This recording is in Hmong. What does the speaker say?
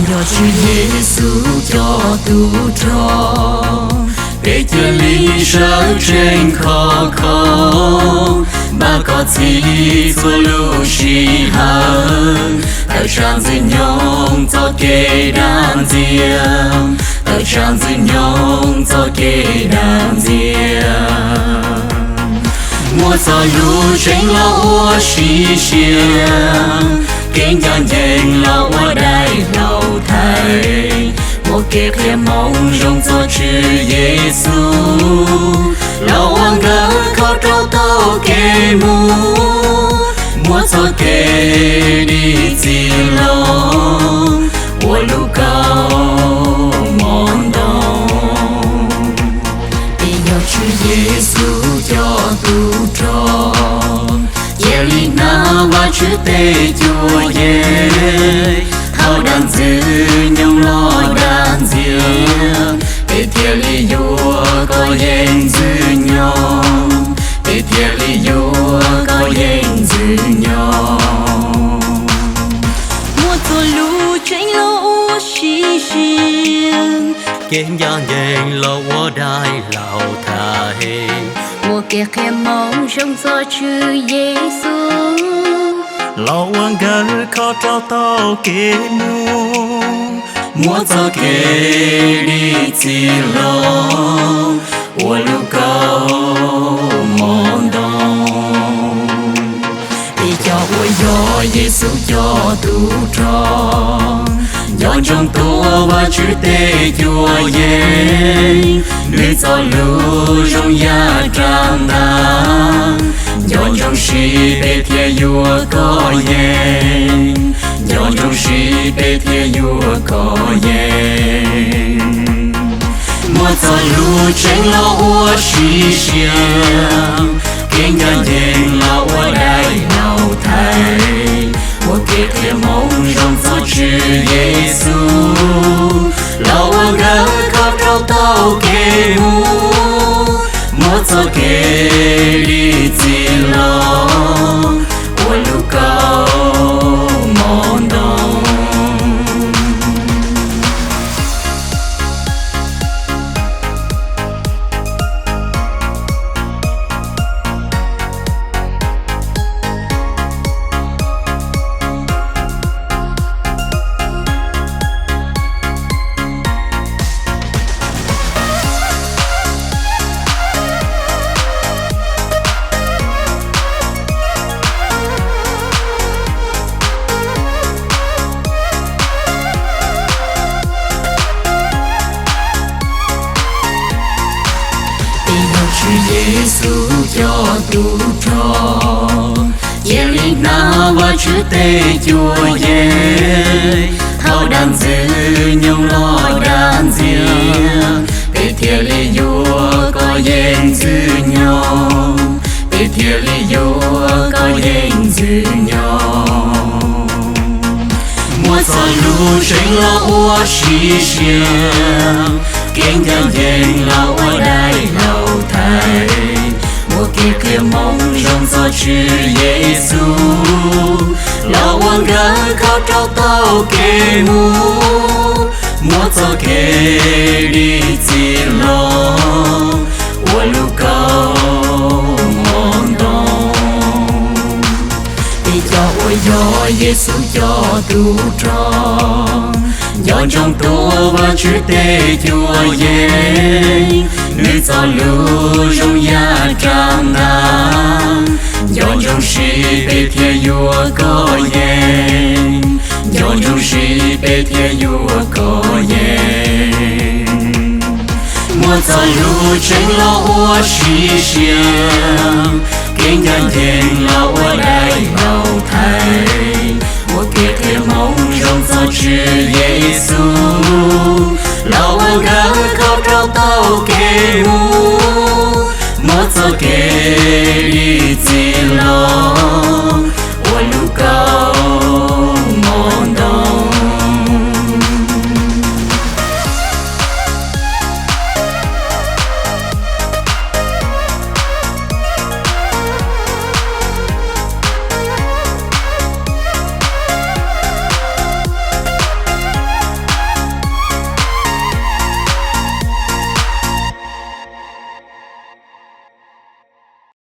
Yog Tswv Yexus coj tub rog, peb cia li sawv tsees khov kho, npaj kom txhij txhua lub sij hawm, tawm tsam Ntxwg Nyoog txoj kev dag ntxias, tawm tsam Ntxwg Nyoog txoj kev dag ntxias. Muab txoj lus tseeb los ua sim siab, kev ncaj ncees los ua daim hlau thaiv, muab kev qhia Hmoob Zoo txog Tswv Yexus los ua nkawd kho rau taug kev mus, muab txoj kev dim txim los ua lub kaus mom ntoo. Peb yog Tswv Yexus coj tub rog, cia li hnav Vajtswv tej cuab yeeb, thaum dag Ntxwg Nyoog los dag ntxias, peb thiaj li yuav kov yeej Ntxwg Nyoog, peb thiaj li yuav kov yeej Ntxwg Nyoog. Muab txoj lus tseeb los ua sim siab, kev ncaj ncees los ua daim hlau thaiv, muab kev qhia Hmoob Zoo txog Tswv Yexus los ua nkawd kho rau taug kev mus, muab txoj kev dim txim los ua lub kaus mom ntoo. Peb cov uas yog Yexus cov tub rog, nco ntsoov tuav Vajtswv tej cuab yeeb, nws txoj lus zoo yam rab ntaj, nco ntsoov siv peb thiaj yuav kov yeej, nco ntsoov siv peb thiaj yuav kov yeej. Muab txoj lus tseeb los ua sim siab, kev ncaj ncees los ua daim hlau thaiv, muab kev qhia Hmoob Zoo txog Tswv Yexus los ua nkawd kho rau taug kev mus, muab txoj kev dim txim los ua lub kaus mom ntoo. Peb yog Tswv Yexus cov tub rog, cia li hnav Vajtswv tej cuab yeeb, thaum dag Ntxwg Nyoog los dag ntxias, peb thiaj li yuav kov yeej Ntxwg Nyoog, peb thiaj li yuav kov yeej Ntxwg Nyoog. Muab txoj lus tseeb los ua sim siab, kev ncaj ncees los ua daim hlau thaiv, muab kev qhia Hmoob Zoo txog Tswv Yexus los ua nkawd kho rau taug kev mus, muab txoj kev dim txim los ua lub kaus mom ntoo. Peb cov uas yog Yexus cov tub rog, nco ntsoov tuav Vajtswv tej cuab yeeb, nws txoj lus zoo yam rab ntaj, nco ntsoov siv peb thiaj yuav kov yeej, nco ntsoov siv peb thiaj yuav kov yeej. Muab txoj lus tseeb los ua sim siab, kev ncaj ncees los ua daim hlau thaiv, muab kev qhia Hmoob Zoo txog Tswv Yexus los ua nkawd kho rau taug kev mus, muab txoj kev